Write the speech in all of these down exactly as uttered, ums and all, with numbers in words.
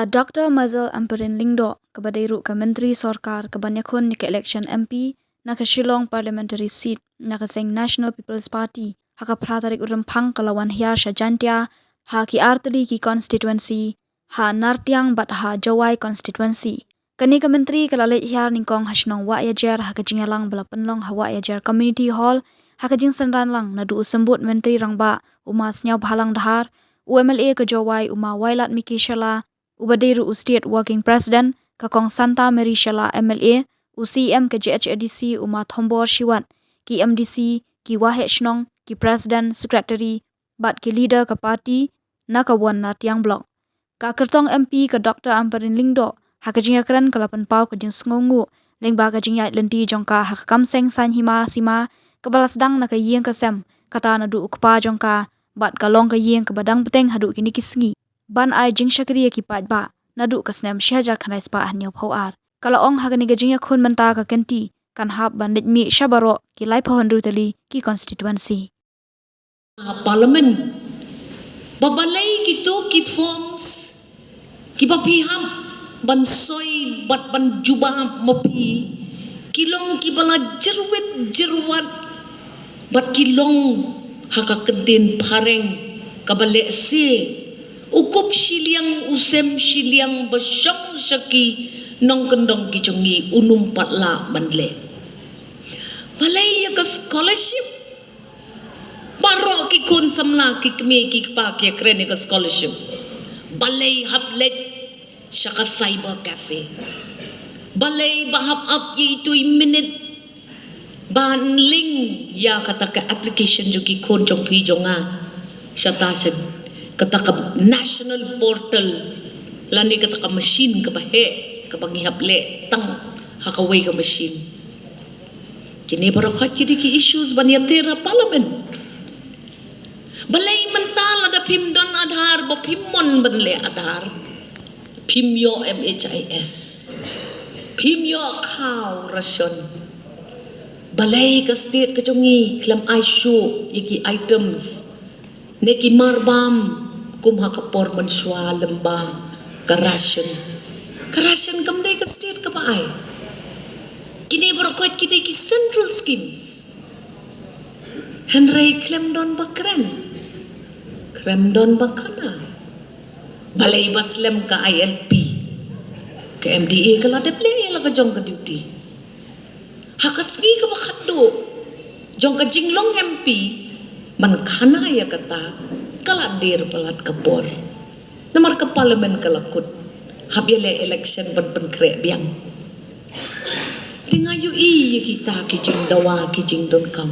Doctor Mazel Ampareen Lyngdoh, kaba dei ruh ka Myntri Sorkar kaban ïakhun ïa ka election M P na ka Shillong Parliamentary Seat na ka seng National People's Party, ha ka phra tarik u Rymphang ka la wan hiar sha Jaintia ha ki artylli ki constituency, ha Nartiang bad ha Jowai constituency. Kane ka Myntri ka la leit hiar nyngkong ha shnong Wahiajer ha ka jingïalang ba la pynlong ha Wahiajer Community Hall, ha ka jingsynran lang naduh u Symbud Myntri Rangbah u Ma Sniawbhalang Dhar, u M L A ka Jowai u Ma Wailadmiki Shylla, uba dei ruh u State Working President, ka Kong Santa Mary Shylla M L A, u C E M ka J H A D C u Ma Thombor Shiwat, ki M D C, ki waheh shnong, ki President, Secretary bad ki leader ka party na ka Nartiang Block. Ka kyrtong M P ka Doctor Ampareen Lyngdoh, ha ka jingïakren ka la pynpaw ka jingsngewnguh lyngba ka jingïaid lynti jong ka ha ka kam seng saiñ hima sima kaba la sdang na ka ïing ka sem, kata naduh u kpa jong ka, bad ka long ka ïing kaba dang bteng haduh kine ki sngi, ban ai jingshakri ïa ki paidbah naduh ka snem shi hajar khyndai spah hynñiewphew ar. Ka la ong ha kane ka jingïakhun mynta ka kynti kan hap ban leit mih sha baroh ki laiphew hynriew tylli ki constituency. Ha Parliament, ba balei kito ki forms kiba phi hap ban soi bad ban jubab ma phi, ki long kiba la jyrwit jyrwat, bad ki long ha ka kyntien phareng kaba lehse u kup shiliang, u sem shiliang ba shong sha ki nongkyndong ki jong ngi un ym pat lah ban leh. Balei ïa ka scholarship? Baroh ki khun samla, ki kmie ki kpa ki kren ïa ka scholarship. Balei hap leit sha ka cyber cafe? Balei ba hap ap ïa itu i minit ban link ïa kata ka application jong ki khun jong phi jong nga shata sha kata ka national portal, lane kata ka machine kaba heh kaba ngi hap leh tang ha kawei ka machine? Kine baroh ki dei ki issues ban ïatir ha Parliament. Balei mynta lada phim don Aadhaar, ba phim mon ban leh Aadhaar, phim ïoh M H I S, phim ïoh khaw ration? Balei ka state ka jong ngi khlem ai shuh ïa ki items ne ki marbam kum ha ka por mynshuwa lyngba ka ration? Ka ration kam dei ka state kaba ai. Kine baroh ki dei ki central schemes. Hynrei khlem don ba kren, khlem don ba khana. Balei ba slem ka I L P? Ka M D A ka la dep leh ïa la ka jong ka duty. Ha ka sngi kaba khatduh jong ka jinglong M P, ban khana ïa kata ka la dier palat ka por. Namar ka Parliament ka la kut, hap ïaleh election ban pynkhreh biang. Te nga ïohi ïa kita ki jingdawa, ki jingdonkam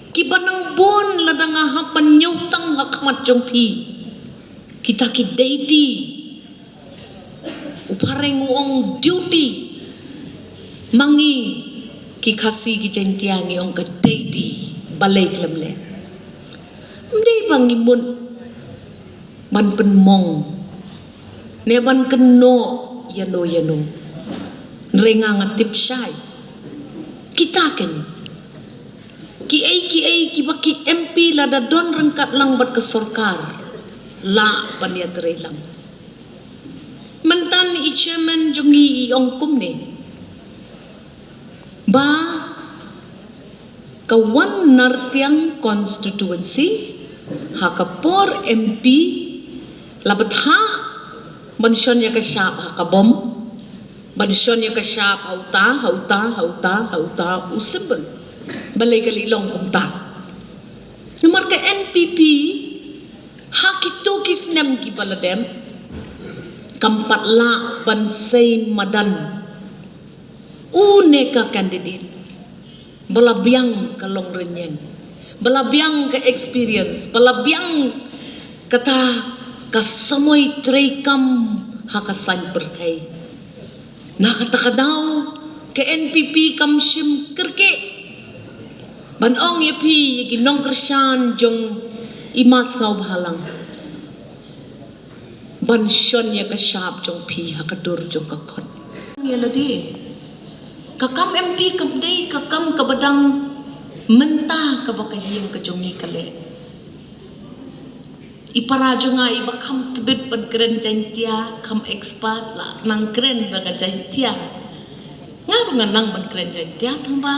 kiba nang bun lada nga hap ban ñiewtang ha khmat jong phi. Kita ki deity, u phareng u ong duty, ma ngi ki Khasi ki Jaiñtia ngi ong ka deity. Balei khlem leh? Ym dei ba ngi mut ban pynmong ne ban kynnoh ïano ïano. Hynrei nga, nga tip shai kita keiñ, kiei kiei kiba ki M P lada don ryngkat lang bad ka sorkar, lah ban ïatrei lang. Mynta i chairman jong ngi i ong kumne, ba ka Nartiang constituency, ha ka por M P, la bthah ban shon ïa ka shap ha ka bom, ban shon ïa ka shap ha uta, ha uta, ha uta, ha uta u symbol. Balei ka la long kumta? Namar ka N P P ha kito ki snem kiba la dep kam pat lah ban sei madan une ka candidate ba la biang ka longrynïeng, ba la biang ka experience, ba la biang kata ka samoi treikam ha ka saiñ pyrthei. Na kata ka daw ka N P P kam shim kyrkieh ban ong ïa phi, ïa ki nongkyrshan jong i Ma Sniawbhalang, ban shon ïa ka shap jong phi ha ka dur jong ka khot. Ïa lade, ka kam M P kam dei ka kam kaba dang mynta kaba ka ïing ka jong ngi ka leh. I para jong nga iba kham tbit ban kren Jaiñtia, kham expert la nang kren da ka Jaiñtia. Nga ruh nga nang ban kren Jaiñtia tang ba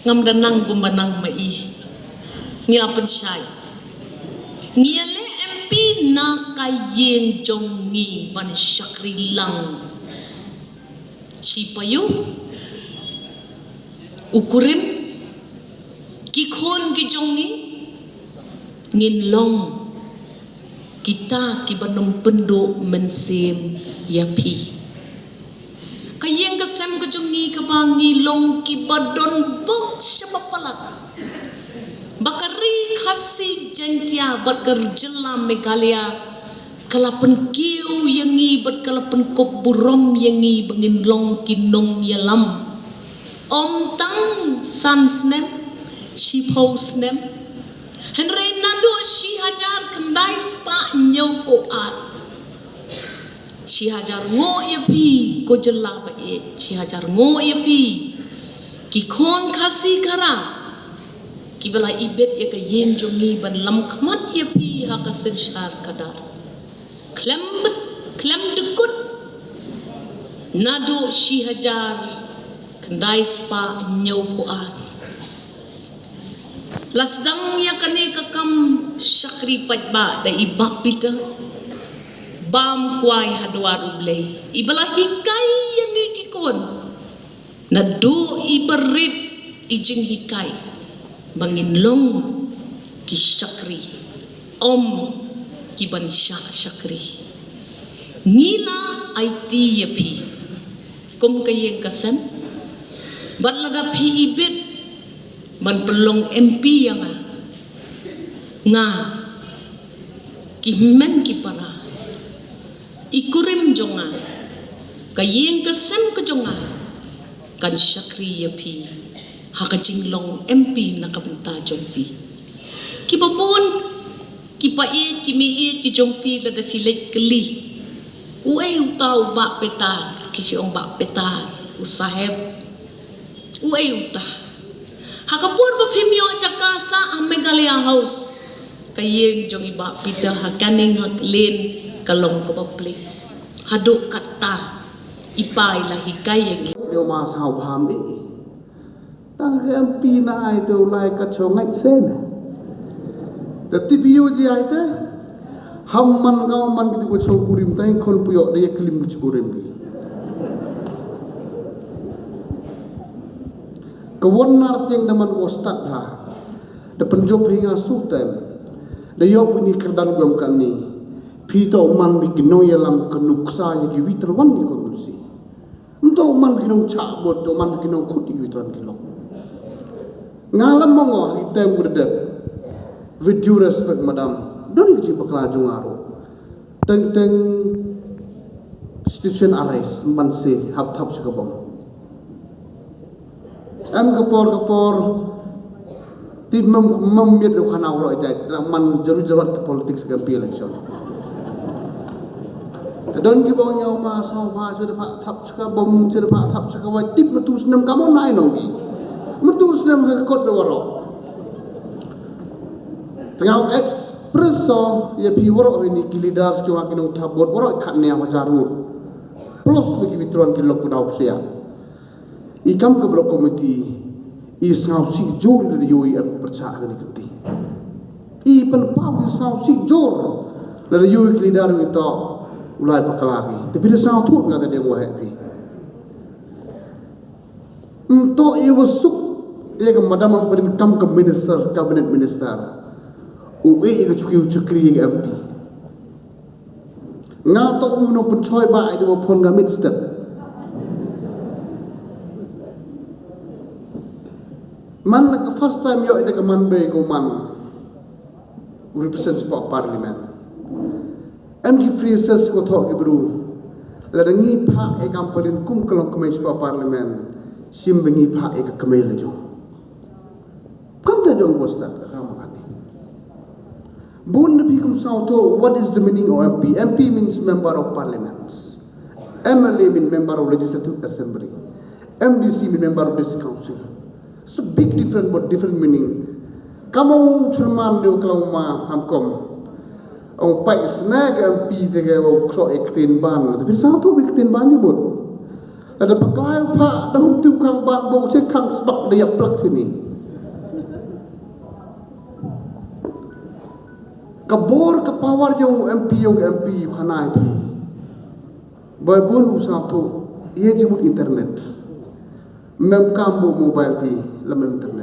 ngam da nang kumba nang ma i. Ngi la pynshai. Ngi ïa leh M P na ka ïing jong ngi ban shakri lang. Shi payu, u kurim, ki khun ki jong ngi, ngin long kita kiba nym pynduh mynsiem ïa phi. Ka ïing ka sem ka jong ngi kaba ngi long kiba don bok shaba palat. Ba ka ri Khasi Jaiñtia bad ka jylla Meghalaya ka la pynkiew ïa ngi bad ka la pynkup burom ïa ngi ba ngin long ki nongïalam. Ym tang san snem, shiphew snem. Hynrei naduh shi hajar khyndai spah hynñiewphew ar. Shi hajar nguh ïa phi ko jylla ba ïeit, shi hajar nguh ïa phi ki khun Khasi Khara kiba la ibit ïa ka ïing jong ngi ban lam khmat ïa phi ha ka synshar khadar. Khlem bit, khlem dkut naduh shi hajar khyndai spah hynñiewphew ar. La sdang ïa kane ka kam shakri paidbah da i Bah Peter Bamkwai ha dwar U Blei, iba la hikai ïa ngi ki khun. Naduh iba rit i jinghikai ba ngin long ki shakri, ym ki ban shah shakri. Ngi la aiti ïa phi kum ka ïing ka sem. Bad lada phi ibit ban pynlong M P ïa nga, nga, ki hynmen ki para, i kurim jong nga, ka ïing ka sem ka jong nga, kan shakri ïa phi ha ka jinglong M P na ka bynta jong phi. Kiba bun ki paid, ki meieit ki jong phi lada phi leit kylli, uei uta u Bah Peter, ki shu ong Bah Peter, u saheb, uei uta. Ha ka por ba phim ïoh jaka sah ha Meghalaya House, ka ïing jong i Bah Peter ha Canning ha Lane ka long kaba plie. Haduh katta i pa i la hikai ïa ngi. Leo ma saw pham i. Tang ka M P na ai te u lai ka chong ngai sen. Te T P U ji ai te. Ham man ka man ki tu ko chong kurim tai khon puyo de klim ki kurim ki. Ka won nar tieng da man ko stad ha. Da pynjop hi nga su tem. Da yok ni kyrdan guam kan ni. Phi to man bi ki nongïalam ka nuksa ïa ki wither wan ni kondusi. Ym to man ki nongchah bot, to man ki nongkhut ïa ki wither wan ki lok. Nga lam mo ngo ha ki tem ku da dep. With due respect, madam. Don ki jingpakla jong nga ruh. Teng teng situation arise, man se hap thap sha ka bom. Em ka por ka por. Ti mam mam miet ruh khana wro jai. Ra man jaru jaruat ka politics ka M P election. Te don ki bong ñiaw ma saw ba shu da pha thap sha ka bom, shu da pha thap sha ka wai, tip matu snem ka mon nai nong ki. Matu snem ka kot da wro. Te nga express so ïa phi wro ini ki leaders ki wa ki nong thap bot wro khat ne hajar ngut. Plus ni ki wither wan ki lok ku daw psiah. I kam ka block committee i sngewsih jur lada ïoh i em pyrshah kane ka kti. I pynpaw i sngewsih jur lada ïoh i ki leader i to u lai pakla phi. Te phi da sngewthuh nga da dei waheh phi. Ym to i wa suk ïa ka madam Ampareen kam ka minister, cabinet minister. U e ïa ka chuki u chakri ïa ka M P. Nga to u nongpynshoi ba ai da phone nga mid step. Man la ka first time ïoh da ka man bei ko man u represent spot parliament. Em ki phrases ko thoh ki bru. Lada ngi phah ïa ka Ampareen kum ka long kmie spot parliament, shim ba ngi phah ïa ka kmie la jong. Kam ta jong ko stad ka kam ani. Bun na phi kum sngewthuh, what is the meaning of M P? M P means member of parliament. M L A means member of legislative assembly. M D C means member of district council. It's a big difference, but different meaning. Kam u chairman ne u klam ma ham kom. Ong pait sna ka M P te ka u khroh ïa ktien ban. Te phi sngewthuh phi ktien ban ni mut. Lada pha kloi pha da hum tu khang ban bong che khang sbak da ïa plak sini. Ka bor ka power jong M P jong ka M P u khana ïa phi. Ba bun u sngewthuh ïa jingmut internet. Mem kam bu mobile phi lem internet.